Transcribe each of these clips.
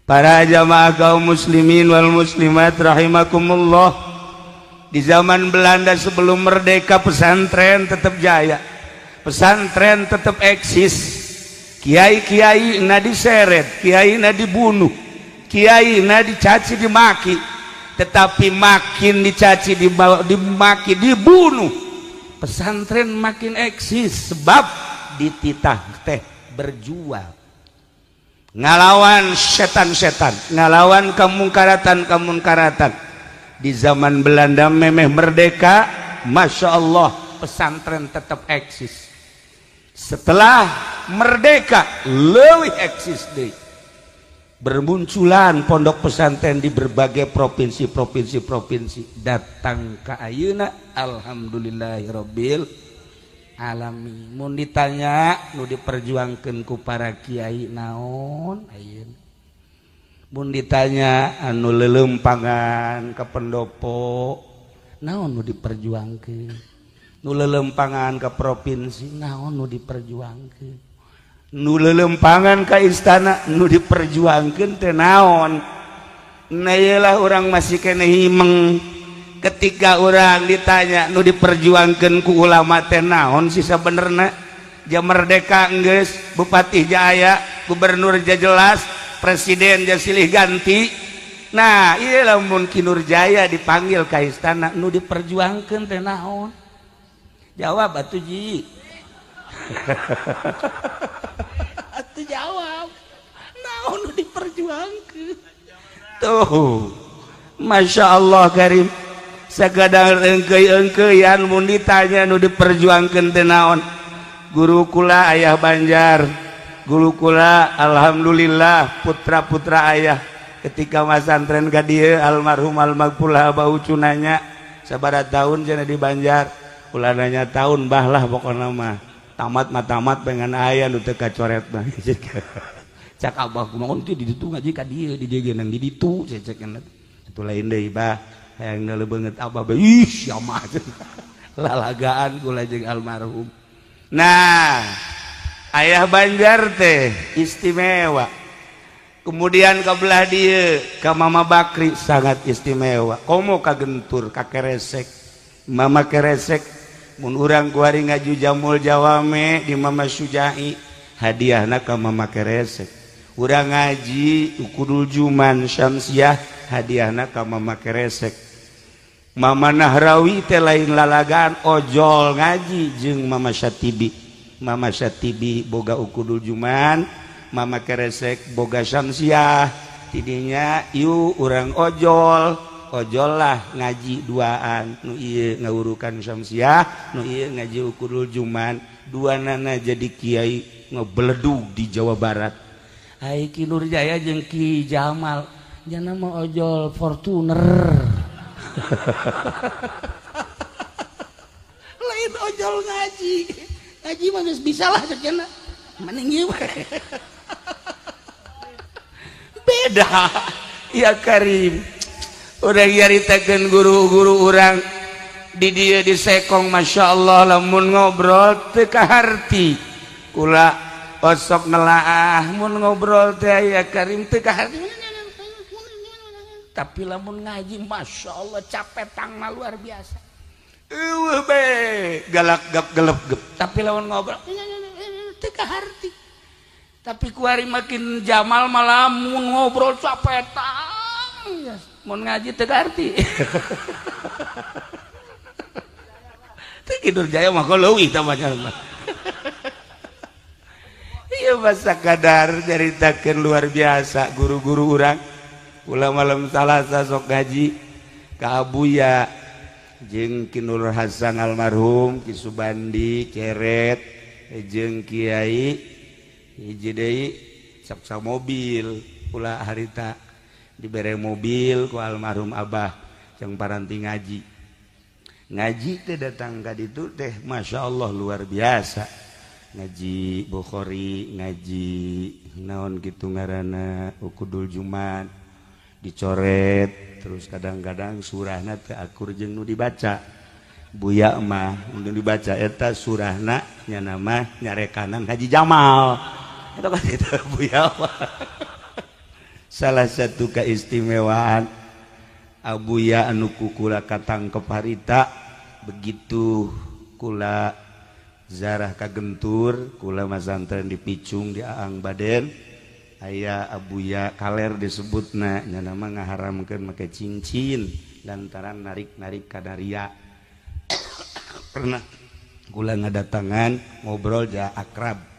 Para jamaah kaum muslimin wal muslimat rahimakumullah, di zaman Belanda sebelum merdeka pesantren tetap jaya, pesantren tetap eksis. Kiai-kiai na diseret, kiai na dibunuh, kiai na dicaci dimaki, tetapi makin dicaci dimaki dibunuh, pesantren makin eksis sebab dititah teh berjuang ngalawan setan-setan, ngalawan kemungkaratan-kemungkaratan. Di zaman Belanda memeh merdeka, Masya Allah pesantren tetap eksis. Setelah merdeka leuwih eksis deui. Bermunculan pondok pesantren di berbagai provinsi-provinsi-provinsi datang ke ayeuna, alhamdulillahirabbil alamin. Mun ditanya nu diperjuangkeun ku para kiai naon ayeuna? Mun ditanya anu leuleumpangan ka pendopo naon nu diperjuangkeun? Nu lelempangan ke provinsi naon nu diperjuangkeun? Nu lelempangan ka istana nu diperjuangkeun teh naon? Nah ieulah urang masih keneh himeng ketika urang ditanya nu diperjuangkeun ku ulama teh naon sih sabenerna? Ja merdeka geus, bupati ja aya, gubernur ja jelas, presiden ja silih ganti. Nah ieu lamun Ki Nurjaya dipanggil ka istana nu diperjuangkeun teh naon? Jawab atuh ji. Atuh jawab. Naon nu diperjuangkeun? Tuh. Masya Allah karim. Sakadar engkeuy-engkeuyan mun ditanya nu diperjuangkeun teh naon? Guru kula ayah Banjar. Guru kula alhamdulillah putra-putra ayah ketika masantren ka dieu almarhum almagfurlah Abah Ucu nanya sabaraha tahun cenah di Banjar. Ulah nanya tahun bah lah pokokna mah tamat mah tamat pengen aya nu teu kacoret mah. Cak abah kumaha teh di ditu ngaji ka dieu di dieu nang di ditu cecek itu lain deui bah hayang deuleu beungeut abah bae ih sia mah lalagaan kula jeung almarhum. Nah ayah Banjar teh istimewa. Kemudian ka belah dieu ka Mama Bakri sangat istimewa. Komo ka Gentur ka Keresek. Mama Keresek mun urang kuari ngaju Jamul Jawame di Mama Sujai hadiahna ka Mama Keresek. Urang ngaji Ukudul Juman Syamsiah hadiahna ka Mama Keresek. Mama Nahrawi teh lain lalagaan ojol ngaji jeung Mama Syatibi. Mama Syatibi boga Ukudul Juman, Mama Keresek boga Syamsiah. Tidinya ieu urang ojol ojol lah ngaji duaan nu ieu ngawurukan Syamsiah, nu ieu ngaji Ukudul Juman, dua nana jadi kiai ngebeledug di Jawa Barat. Ai Ki Nurjaya jeung Ki Jamal jana mah ojol Fortuner. Lain ojol ngaji. Ngaji mah geus bisa lah cenah. Mending ieu beda ya Karim. Urang nyaritakeun guru-guru urang di dieu di Sekong Masya Allah lamun ngobrol teu kaharti. Kula osok nelaah mun ngobrol teh ya Karim teu kaharti. Tapi lamun ngaji Masya Allah capek tangna luar biasa. Eueuh be galak gap gelep gep. Tapi lamun ngobrol teu kaharti. Tapi kuari makin Jamal malah mun ngobrol capek tang. Mun ngaji teu kaharti. Teu Ki Nurjaya mah leuwih tah mah. Ieu masa kadar nyaritakeun luar biasa guru-guru urang. Ulah malam Salasa sok ngaji ka Abuya jeung Ki Nur Hasan almarhum, Ki Subandi Keret jeung Kiai hiji deui sok mobil ulah harita dibere mobil ku almarhum abah jeung paranti ngaji. Ngaji teh datang ka ditu teh Masya Allah luar biasa. Ngaji Bukhari, ngaji naon kitu ngaranna Ukudul Jumat dicoret terus kadang-kadang surahna teh akur jeung nu dibaca. Buya mah nu dibaca eta surahna nya nama nyarekanan Haji Jamal. Eta kan itu Buya mah. Salah satu keistimewaan Abuya anu ku kula katangkep harita begitu kula zarah kagentur kula masantren di Picung di Aang Baden aya Abuya kaler disebutna nya nama ngaharamkeun make cincin lantaran narik-narik kadaria. Pernah kula ngadatangan ngobrol ja akrab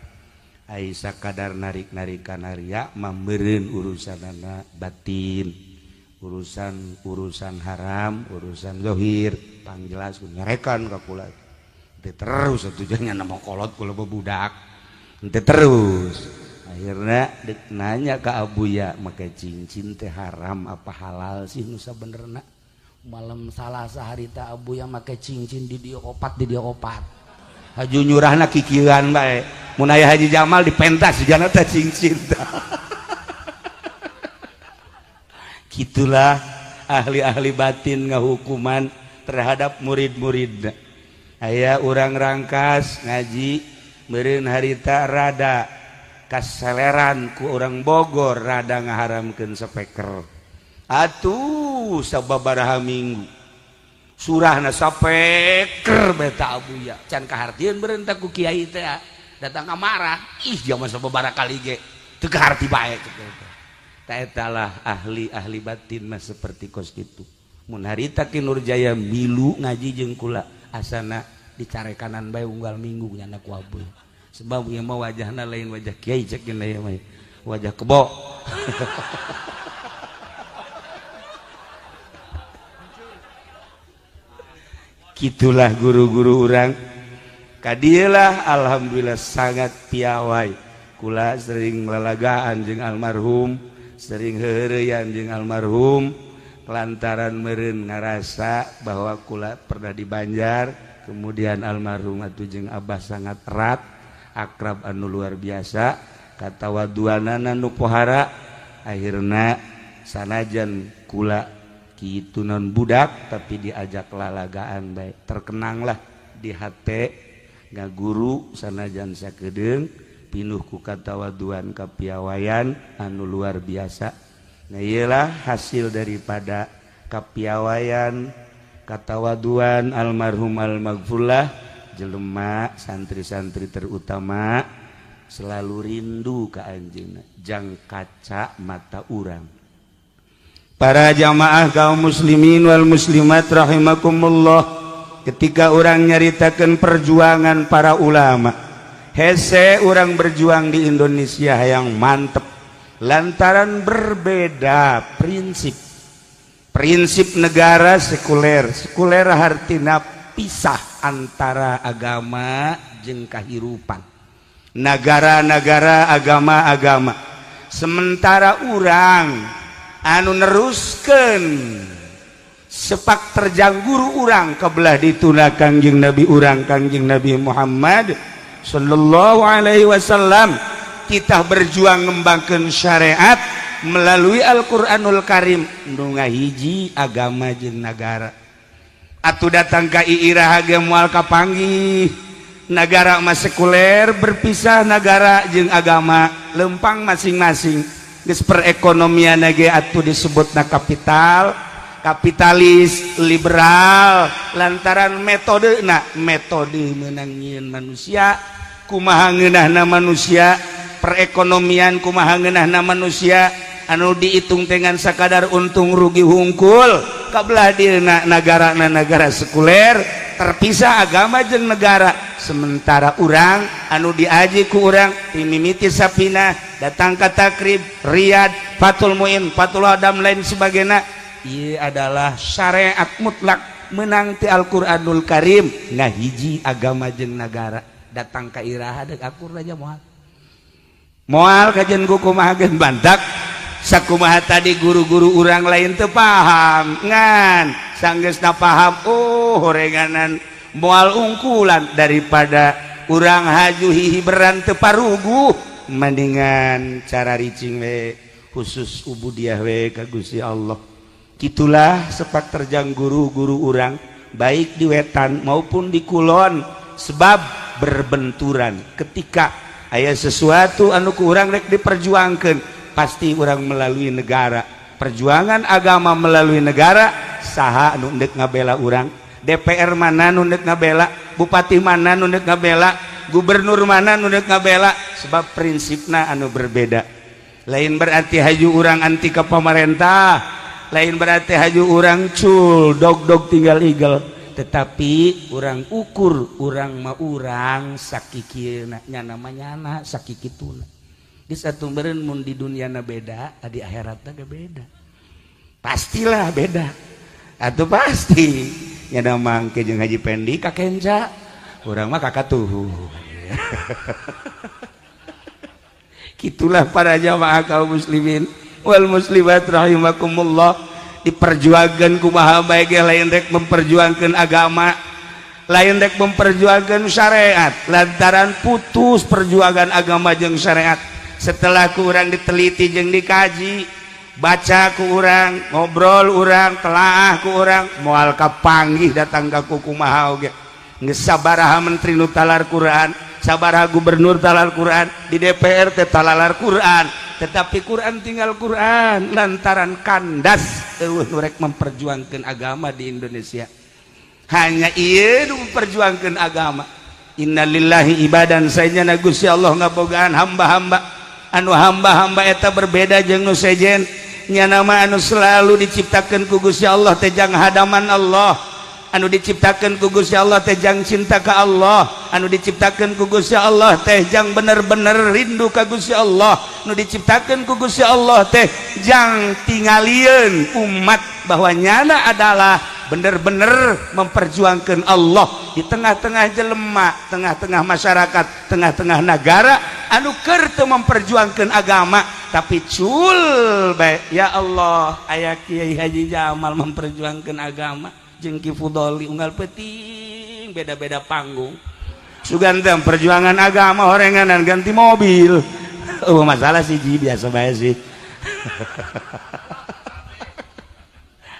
ai sakadar narik-narik kanaria mambereun urusanana batin, urusan-urusan haram, urusan zahir pangjelas nyarekan ka kula. Ente terus atuh nya nama kolot kula budak. Ente terus akhirnya dek nanya ke Abuya make cincin teh haram apa halal sih nu sabenerna. Malam Salasa harita Abuya make cincin di dieu opat di dieu opat. Haju nyurahna kikieuan bae. Mun aya Haji Jamal dipentas jana teh cincin. Gitulah ahli-ahli batin ngahukuman terhadap murid-murid. Aya urang Rangkas ngaji meureun harita rada kaseleran ku urang Bogor rada ngaharamkeun speaker. Atuh sababaraha minggu surahna sapeker beta Abuya can kahartieun meureun teh ku kiai teh datang ka marah ih jaman sababaraha kali ge teu kaharti bae kitu. Ta eta lah ahli-ahli batin mah seperti kos kitu. Mun harita Ki Nurjaya milu ngaji jeung kula asana dicarekanan bae unggal minggu nyana ku Abuya. Sebab ieu mah wajahna lain wajah kiai cek ieu mah wajah kebo. Gitulah guru-guru urang. Kadieulah alhamdulillah sangat piawai. Kula sering lalagaan jeung almarhum, sering heureyan jeung almarhum lantaran meureun ngarasa bahwa kula pernah di Banjar, kemudian almarhum atuh jeung abah sangat erat, akrab anu luar biasa, katawaduanana nu pohara, akhirna sanajan kula kitu non budak tapi diajak lalagaan bae, terkenanglah di hate ngaguru sanajan sakedeung pinuh ku katawaduan kapiawaian anu luar biasa. Nah iyalah hasil daripada kapiawaian katawaduan almarhum almaghfurlah jelema santri-santri terutama selalu rindu ka anjeunna jang kaca mata urang. Para jamaah kaum muslimin wal muslimat rahimakumullah, ketika orang nyaritakan perjuangan para ulama, hese orang berjuang di Indonesia yang mantep lantaran berbeda prinsip. Prinsip negara sekuler, sekuler hartina pisah antara agama jeung kahirupan. Negara-negara agama-agama. Sementara urang anu neruskeun sepak terjang guru urang kebelah dituna Kangjeng Nabi urang Kangjeng Nabi Muhammad sallallahu alaihi wasallam, kita berjuang ngembangkeun syariat melalui Al-Qur'anul Karim nu ngahiji agama jeung nagara. Atuh datang ka iraha ge moal kapanggih. Nagara mah sekuler berpisah nagara jeung agama lempang masing-masing. Geus perekonomian ge atuh disebutna kapital, kapitalis, liberal lantaran metodena metode meunang nyieun manusia, kumaha ngeunahna manusia, perekonomian kumaha ngeunahna manusia anu dihitung dengan sakadar untung rugi hungkul. Kabelah dieuna nagarana nagara sekuler terpisah agama jeung negara. Sementara urang anu diaji ku urang timimiti sapina datang ka Takrib, Riyad, Fathul Muin, Fathul Adam lain sebagainya. Ieu adalah syariat mutlak menang ti Al-Qur'anul Karim ngahiji agama jeung nagara. Datang ka iraha deuk akur aja moal. Moal kajian ku kumaha geun bantak sakumaha tadi guru-guru urang lain teu paham ngan sanggeusna paham oh horenganan moal ungkulan daripada urang haju hihiberan teu paruguh mendingan cara ricing we khusus ubudiah we ka Gusti Allah. Kitulah sepak terjang guru-guru urang baik di wetan maupun di kulon sebab berbenturan ketika aya sesuatu anu ku urang rek diperjuangkeun pasti urang melalui negara. Perjuangan agama melalui negara, saha nu deuk ngabela urang? DPR mana nu deuk ngabela? Bupati mana nu deuk ngabela? Gubernur mana nu deuk ngabela? Sebab prinsipna anu berbeda. Lain berarti haju urang anti ka pamarentah, lain berarti haju urang cul dog-dog tinggal igel, tetapi urang ukur urang mah urang sakikieuna nyana mah nyana sakikituna. Geus atuh meureun mun di dunyana beda, di akhiratna ge beda. Pastilah beda. Atuh pasti nyana mangke jeung Haji Pendi ka kenca, urang mah kakatuhu. Gitulah para jamaah kaum muslimin wal muslimat rahimakumullah. Diperjuangkan kumaha bae ge lain rek memperjuangkan agama, lain rek memperjuangkan syariat, lantaran putus perjuangan agama jeung syariat. Setelah ku urang diteliti jeung dikaji, baca ku urang, ngobrol urang, telaah ku urang, moal kapanggih datang ka kumaha oge. Geus sabaraha menteri nu talar Quran, sabaraha gubernur talar Quran, di DPR teh talar Quran, tetapi Quran tinggal Quran lantaran kandas eueuh nu rek memperjuangkeun agama di Indonesia. Hanya ieu nu memperjuangkeun agama. Innalillahi ibadan sayana Gusti Allah ngabogaan hamba-hamba anu hamba-hamba eta berbeda jeung nu sejen. Nyana mah anu selalu diciptakeun ku Gusti Allah teh jang hadaman Allah, anu diciptakeun ku Gusti Allah teh jang cinta ka Allah, anu diciptakeun ku Gusti Allah teh jang bener-bener rindu ka Gusti Allah, anu diciptakeun ku Gusti Allah teh jang tingalieun umat bahwa nyana adalah bener-bener memperjuangkan Allah di tengah-tengah jelema, tengah-tengah masyarakat, tengah-tengah negara anu keur teu memperjuangkan agama tapi cul bae. Ya Allah, aya Kiai Haji Jamal memperjuangkan agama jeung Ki Fudoli unggal peuting beda-beda panggung. Sugan teh perjuangan agama horenganan ganti mobil. Oh masalah sih ji, biasa bae sih.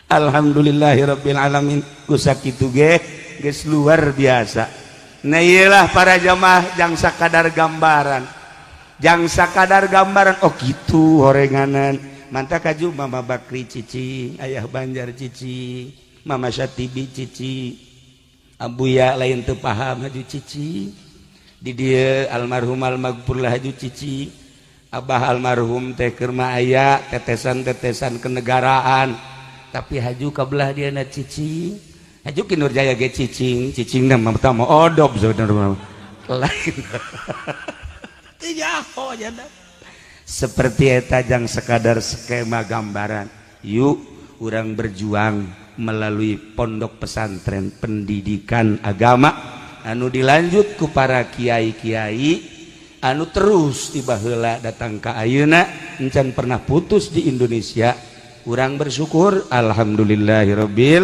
Alhamdulillahirabbil alamin. Ku sakitu ge geus luar biasa. Nah ieulah para jamaah jang sakadar gambaran. Jang sakadar gambaran oh kitu horenganan. Mantap kaju Mama Bakri cicing, Ayah Banjar cicing, Mama Syatibi cici, Abuya lain teu paham haju cici, di dieu almarhum almaghfurlah haju cici, Abah almarhum teh keur mah aya tetesan-tetesan kenegaraan, tapi haju kabelah dieuna cici, haju Ki Nurjaya ge cicing, cicingna mah pertama odob saudara lain. Teu nyaho jana. Seperti eta jang sekadar skema gambaran. Yuk urang berjuang melalui pondok pesantren pendidikan agama anu dilanjut ku para kiai-kiai anu terus tiba heula datang ka ayeuna encan pernah putus di Indonesia. Urang bersyukur alhamdulillahirabbil